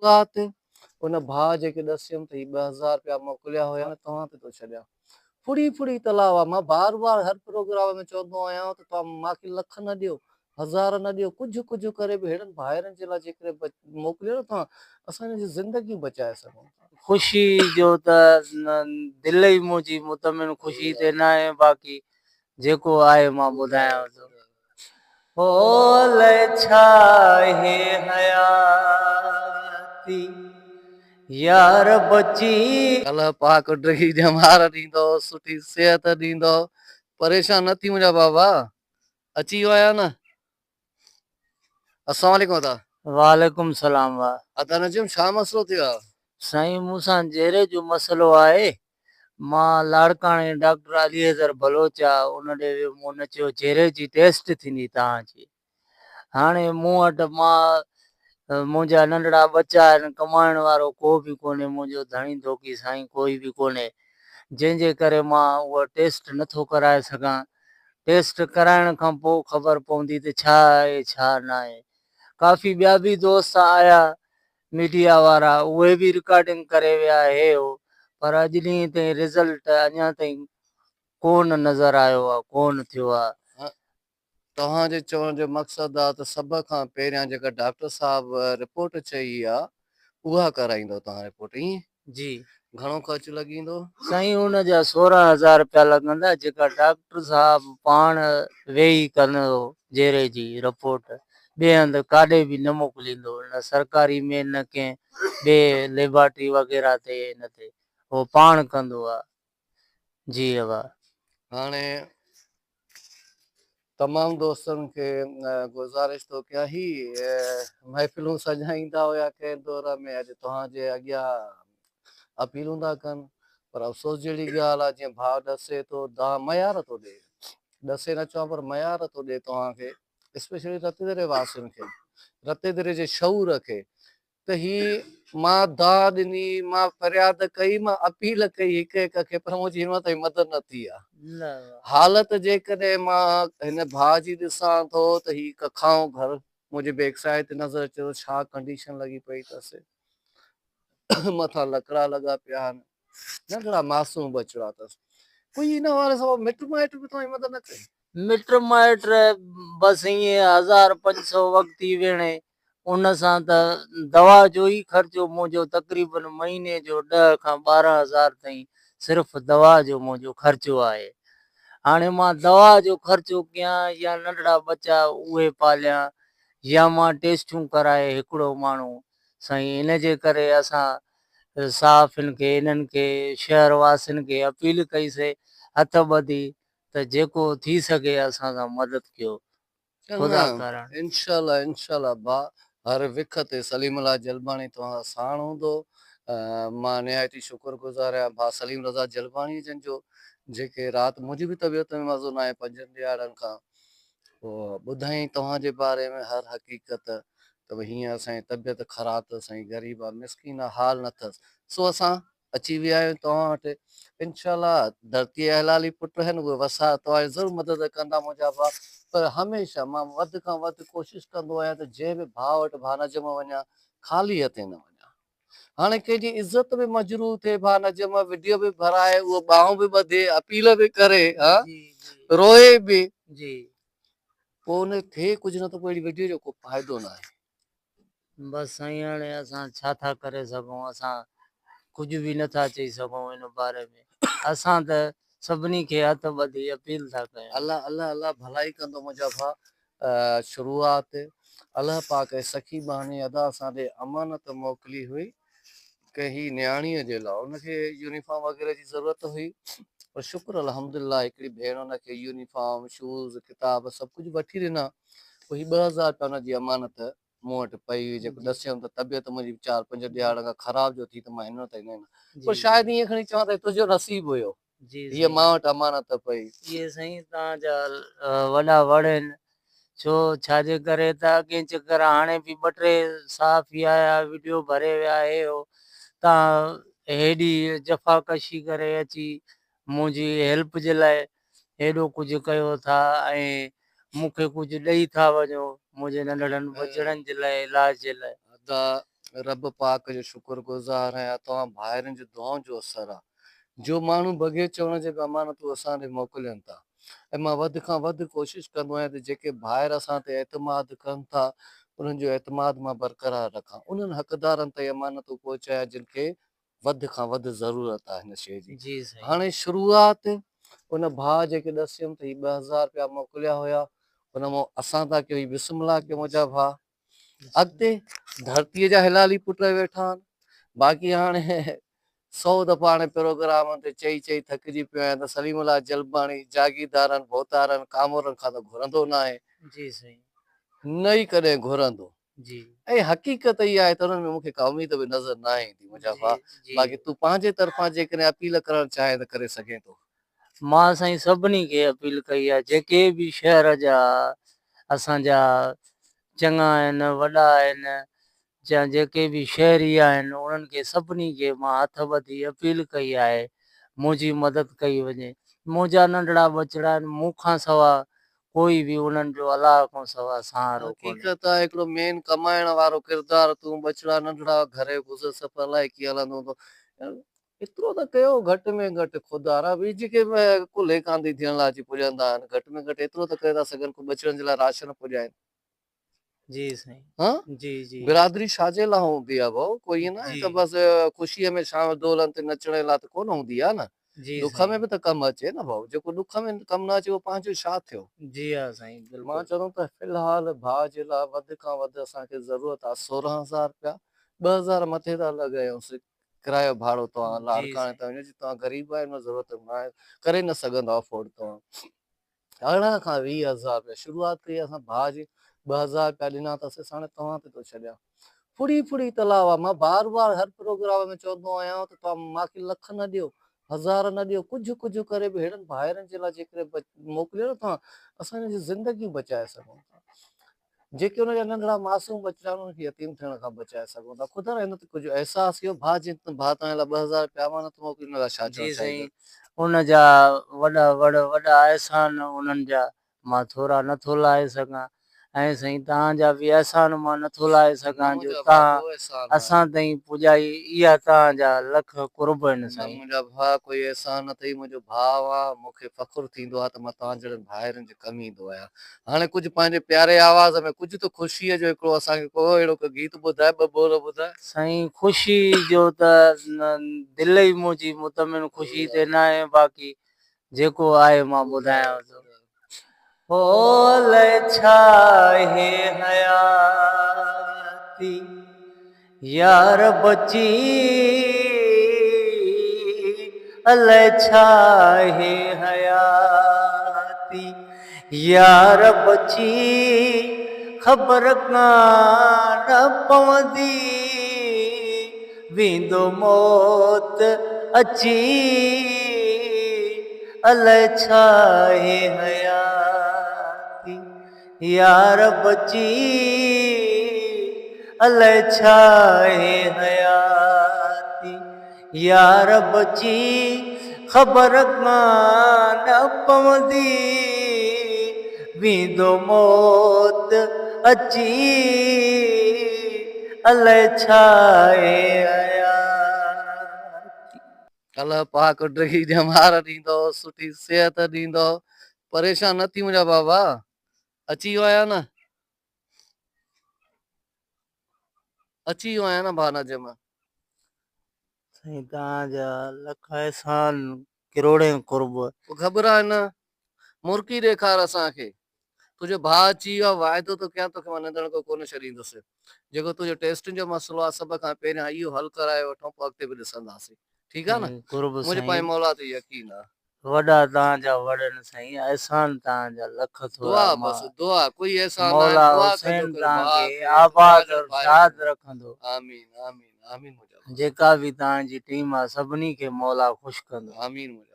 رات ان ڀاء جيڪي ڏسيم ته هي 2000 رپيا موڪليا هيا توهان تي ٿو ڇڏيان. ڦڙي ڦڙي تلاء آ. مان بار بار هر پروگرام ۾ چوندو آهيان ته توهان مان کي لک نه ڏيو، هزار نه ڏيو، ڪجهه ڪجهه ڪري به ههڙن ڀائرن جي لاء جيڪڏهن موڪليو نه توهان اسان هنن جي زندگيون بچائي سگهون ٿا. خوشي جو ته دل ئي منهنجي مطمئن خوشي تي ناهي باقي جيڪو آهي مان ٻڌايانو ٿو. هو الائي ڇا آهي حياتي يار بچي. الله پاڪ ڊگهي ڄمار ڏيندو سٺي صحت ڏيندو پريشان نه ٿي منهنجا بابا اچي ويو آهيان نه السلام عليڪم ادا. وعليڪم السلام وا. ادا نجم ڇا مسئلو ٿيو آ. سائين مون سان جيري جو مسئلو آهي مان لاڙڪاڻي ڊاڪٽر علي حيدر بلوچ آ ان ڏي ويم ان چيو جيري جي ٽيسٽ ٿيندي توهان جي هاڻي مون وٽ مان منهنجا ننڍڙا ٻچا آهن ڪمائڻ وارو ڪو به ڪونهي منهنجو ڌڻي ڌوڪي سائين ڪوئي به ڪونهي جنهن جي ڪري مان اها ٽيسٽ نٿو ڪرائي سگهان ٽيسٽ ڪرائڻ کان پوء خبر پوندي ته ڇا آهي ڇا ناهي ڪافي ٻيا به دوست آيا ميڊيا وارا اهي به رڪارڊنگ ڪري ويا هي هو پر اڄ ڏينهن تائين رزلٽ اڃا تائين ڪونه نظر آيو آ ڪونه ٿيو آ. توهان جي چوڻ جو مقصد آ ته سڀ کان پهريان جيڪا ڊاڪٽر صاحب رپورٽ چئي آ اها ڪرائيندو توهان رپورٽ ائين؟ جي. گهڻو خرچ لڳيندو؟ سائين ان جا 16 هزار رپيا لڳندا جيڪا ڊاڪٽر صاحب پاڻ ويهي ڪندو جيري جي رپورٽ ٻئي هنڌ ڪاڏي به نه موڪليندو نه سرڪاري ۾ نه ڪنهن ٻئي ليبارٽري وغيره تي ان تي هو پاڻ ڪندو آ جي ابا. هاڻي تمام دوستن کي گذارش ٿو ڪيان هي محفلون سجائيندا هيا ڪنهن دور ۾ اڄ توهان جي اڳيان اپيلون ٿا ڪن پر افسوس جهڙي ڳالهه آ جيئن ڀاء ڏسي ٿو دانهن ميار ٿو ڏي ڏسي نه چوان پر ميار ٿو ڏي توهان کي اسپيشلي رتيدري واسين کي رتيدري جي شعور کي ته هي مان دانهن ڏني، مان فرياد ڪئي، مان اپيل ڪئي هڪ هڪ کي پر منهنجي هن وقت تائين مدد نه ٿي آ. حالت جيڪڏهن مان هن ڀاء جي ڏسان ٿو ته هي ڪکائون گهر منهنجي بيڪ سائيڊ تي نظر اچي ٿو ڇا ڪنڊيشن لڳي پئي اٿس مٿان لڪڙا لڳا پيا آهن ننڍڙا معصوم ٻچڙا اٿس ڪوئي ان حوالي سان مٽ مائٽ به توهان جي مدد نه ڪئي؟ مٽ مائٽ بس ائين هزار پنج سو وقتي ويڻي ان سان ته دوا جو ئي خرچو منهنجو تقريبن مهيني جو ڏهه کان 12 هزار تائين صرف دوا جو منهنجو خرچو آهي. هاڻي مان دوا جو خرچو ڪيان يا ننڍڙا ٻچا اهي پاليان يا مان ٽيسٽون ڪرائي هڪڙو ماڻهو سائين ان جي ڪري اسان صحافين کي انهن کي شهر واسين کي اپيل ڪئي سي هٿ ٻڌي ته جيڪو ٿي سگهي اسان سان مدد ڪيو. خدا ڪارڻ. انشاء الله انشاء الله با هر وک تي سليم الله جلباڻي توهان سان ساڻ هوندو مان نهايت ئي شڪر گذار آهيان ڀاء سليم رضا جلباڻي جن جو جيڪي رات منهنجي به طبيعت ۾ مزو ناهي پنجن ڏهاڙن کان پوء ٻڌائين توهان جي باري ۾ هر حقيقت ته ڀئي هيئن اسان جي طبيعت خراب اٿس ۽ غريب آ مسڪين آ حال نه اٿس سو اسان اچي ويا آهيون توهان وٽ انشاء الله ڌرتي جا حلالي پٽ آهن اهي وسا توهان جي ضرور مدد ڪندا منهنجا ڀاء پر هميشه مان وڌ کان وڌ ڪوشش ڪندو آهيان ته جنهن به ڀاء وٽ ڀاء نجم وڃان خالي هٿين نه وڃان هاڻي ڪنهن جي عزت به مجروح ٿئي ڀاء نجم وڊيو به ڀرائي اهو ٻانهون به ٻڌي اپيل به ڪري ها روئي به جي پوء ان ٿئي ڪجهه نه ته پوء اهڙي وڊيو جو ڪو فائدو ناهي. بس سائين هاڻي اسان ڇا ٿا ڪري سگهون اسان ڪجهه به نٿا چئي سگهون ان باري ۾ اسان ته سڀني کي هٿ ٻڌي اپيل ٿا ڪيون. الله الله الله ڀلائي ڪندو منهنجا ڀاء شروعات الله پاڪ جي سخي ٻانهي ادا اسان ڏي امانت موڪلي هئي ڪنهن هي نياڻيء جي لاء ان کي يونيفارم وغيره جي ضرورت هئي پر شڪر الحمدلله هڪڙي ڀيڻ ان کي يونيفارم شوز ڪتاب سڀ ڪجهه وٺي ڏنا پوء هي 2000 رپيا ان جي امانت مون وٽ پئي هئي جيڪو ڏسيم ته طبيعت منهنجي چار پنج ڏهاڙن کان خراب جو ٿي ته مان هن تائين نه پر شايد ائين کڻي چوان ته تنهنجو نصيب هيو هيء مان وٽ امانت پئي. اهي سائين توهان جا وڏا وڙ آهن ڇو ڇاجي ڪري ته اڳئين چڪر هاڻي به ٻه ٽي صحافي آيا وڊيو ڀري ويا هي هو توهان هيڏي جفاڪشي ڪري اچي منهنجي هيلپ جي لاء هيڏو ڪجهه ڪيو ٿا ۽ مون کي ڪجهه ڏئي ٿا وڃو منهنجي ننڍڙن ٻچڙن جي لاء علاج جي لاء. ادا رب پاڪ جو شڪر گذار آهيان توهان ڀائرن جي دعائن جو اثر آ جو ماڻهو بغير چوڻ جي به امانتون اسان ڏي موڪلين ٿا ۽ مان وڌ کان وڌ ڪوشش ڪندو آهيان ته جيڪي ڀائر اسان تي اعتماد ڪن ٿا انهن جو اعتماد مان برقرار رکان انهن حقدارن تائين امانتون پهچايان جن کي وڌ کان وڌ ضرورت آهي هن شيء جي. جي سائين. هاڻي شروعات ان ڀاء جيڪي ڏسيم ته هي 2000 رپيا موڪليا هيا ان مون اسان تان ڪيو هي بسم الله ڪيو منهنجا ڀاء اڳتي ڌرتيء جا هلالي پٽ ويٺا آهن باقي هاڻي سو دفعا هاڻي پروگرامن تي چئي چئي ٿڪجي پيو آهيان ته سليم الله جلباڻي جاگيردارن ڀوتارن ڪامورن کان ته گهرندو ناهي. جي سائين. نه ئي ڪڏهن گهرندو. جي. ۽ حقيقت اها آهي ته انهن ۾ مون کي ڪا اميد به نظر ناهي ايندي منهنجا ڀاء باقي تون پنهنجي طرفان جيڪڏهن اپيل ڪرڻ چاهين ته ڪري سگهين ٿو. مان سائين سڀني کي اپيل ڪئي آهي جيڪي به شهر جا اسان جا چڱا آهن وڏا آهن يا جيڪي به شهري آهن انهن کي سڀني کي مان هٿ ٻڌي اپيل ڪئي آهي منهنجي مدد ڪئي وڃي منهنجا ننڍڙا ٻچڙا آهن مون کان سوا ڪوئي به انهن جو الله کان سوا سهارو ڪونهي. حقيقت آهي هڪڙو مين ڪمائڻ وارو ڪردار تون ٻچڙا ننڍڙا گهر جو گذر سفر الائي ڪيئن هلندو هوندو ايترو ته ڪيو گهٽ ۾ گهٽ خدارا به جيڪي ڪلهي ڪانڌي ٿيڻ لاء اچي پڄندا آهن گهٽ ۾ گهٽ ايترو ته ڪري ٿا سگهن ڪو ٻچڙن جي لاء راشن پڄائين. جي سائين ها جي جي. برادري ڇا جي لاء هوندي آهي ڀائو ڪو ائين ناهي ته بس خوشي ۾ شام دولن تي نچڻ لاء ته ڪونه هوندي آهي نه. جي ڏک ۾ سائين. به ته ڪم اچي نه ڀائو جيڪو ڏک ۾ ڪم نه اچي اهو پنهنجو ڇا ٿيو. جي ها سائين مان بلڪل. چوندم ته في الحال ڀاء جي لاء وڌ کان وڌ اسان کي ضرورت آهي 16 هزار رپيا 2000 مٿي ٿا لڳايونس ڪرايو ڀاڙو توهان جي لاڙڪاڻي سائين. تائين وڃو جي توهان غريب آهيو ان ضرورت نه آهي ڪري نه سگهندؤ افورڊ توهان 18 کان 20 هزار رپيا شروعات ڪئي اسان ڀاء جي 2000 رپيا ڏنا اٿس هاڻي توهان تي ٿو ڇڏيان ڦڙي ڦڙي تلاء آ مان بار بار هر پروگرام ۾ چوندو آهيان ته توهان مان کي لک نه ڏيو هزار نه ڏيو ڪجهه ڪجهه ڪري به ههڙن ڀائرن جي لاء جيڪڏهن موڪليو نه توهان اسان هنن جي زندگيون بچائي سگهون ٿا جيڪي ان جا ننڍڙا معصوم ٻچڙا آهن انهن کي يتيم ٿيڻ کان بچائي سگهون ٿا خدا را هن تي ڪجهه احساس ڪيو ڀاء جي ڀاء توهان لاء 2000 رپيا امانت موڪلي ان لاء ڇا چوڻ جي چاهيندو سائين ان جا وڏا وڙ وڏا احسان انهن جا مان ٿورا نه ٿو لاهي سگهان ۽ سائين توهان جا به احسان مان نه ٿو لاهي نه سگهان جو منهنجا ڀاء توهان ڪو احسان ناهي. اسان تائين پڄائي اها توهان جا لک قرب آهن نه سائين. منهنجا ڀاء ڪوئي احسان نه اٿئي منهنجو ڀاء آ مون کي فخر ٿيندو آ ته مان توهان جهڙن ڀائرن جي ڪم ايندو آهيان هاڻي ڪجهه پنهنجي پياري آواز ۾ ڪجهه ته خوشيء جو هڪڙو اسان کي ڪو اهڙو ڪو گيت ٻڌاء ٻه ٻول ٻڌاء. سائين خوشي جو ته دل ئي منهنجي مطمئن خوشي تي ناهي باقي جيڪو آهي مان ٻڌايانو ٿو. هو الائي ڇا آهي حياتي يار بچي الائي ڇا آهي حياتي يار بچي خبر ڪانه پوندي ويندو موت اچي الائي ڇا آهي حياتي يار بچي الائي ڇا آهي حياتي يار بچي خبر ڪانه پوندي ويندو موت اچي الائي ڇا آهي حياتي. الله پاڪ ڊگهي ڄمار ڏيندو سٺي صحت ڏيندو پريشان نه ٿي منهنجا بابا اچي ويو آهيان نه اچي ويو آهيان نه ڀاء نجم. سائين توهان جا لک احسان ڪروڙين قرب. گهٻراء نه مرڪي ڏيکار اسان کي. تنهنجو ڀاء اچي ويو آهي واعدو ٿو ڪيان توکي مان نندڻ ڪو ڪونه ڇڏيندس. جيڪو تنهنجو ٽيسٽن جو مسئلو آهي سڀ کان پهريان اهو حل ڪرائي وٺون پوء اڳتي به ڏسنداسين. ٺيڪ آهي نه؟ قرب منهنجو سائين. پنهنجي مولا تي يقين آهي. وڏا توهان جا وڙن سائين احسان توهان جا لک ٿورا دعا مان بس دعا ڪوئي احسان ناهي مولا دعا حسين ڪجو ڪر توهان ڀاء کي کي آباد توهان اور ڀائر شاد کي رکندو. آمين آمين آمين منهنجا ڀاء. جيڪا به توهان جي ٽيم آ سڀني کي مولا خوش ڪندو. آمين منهنجا.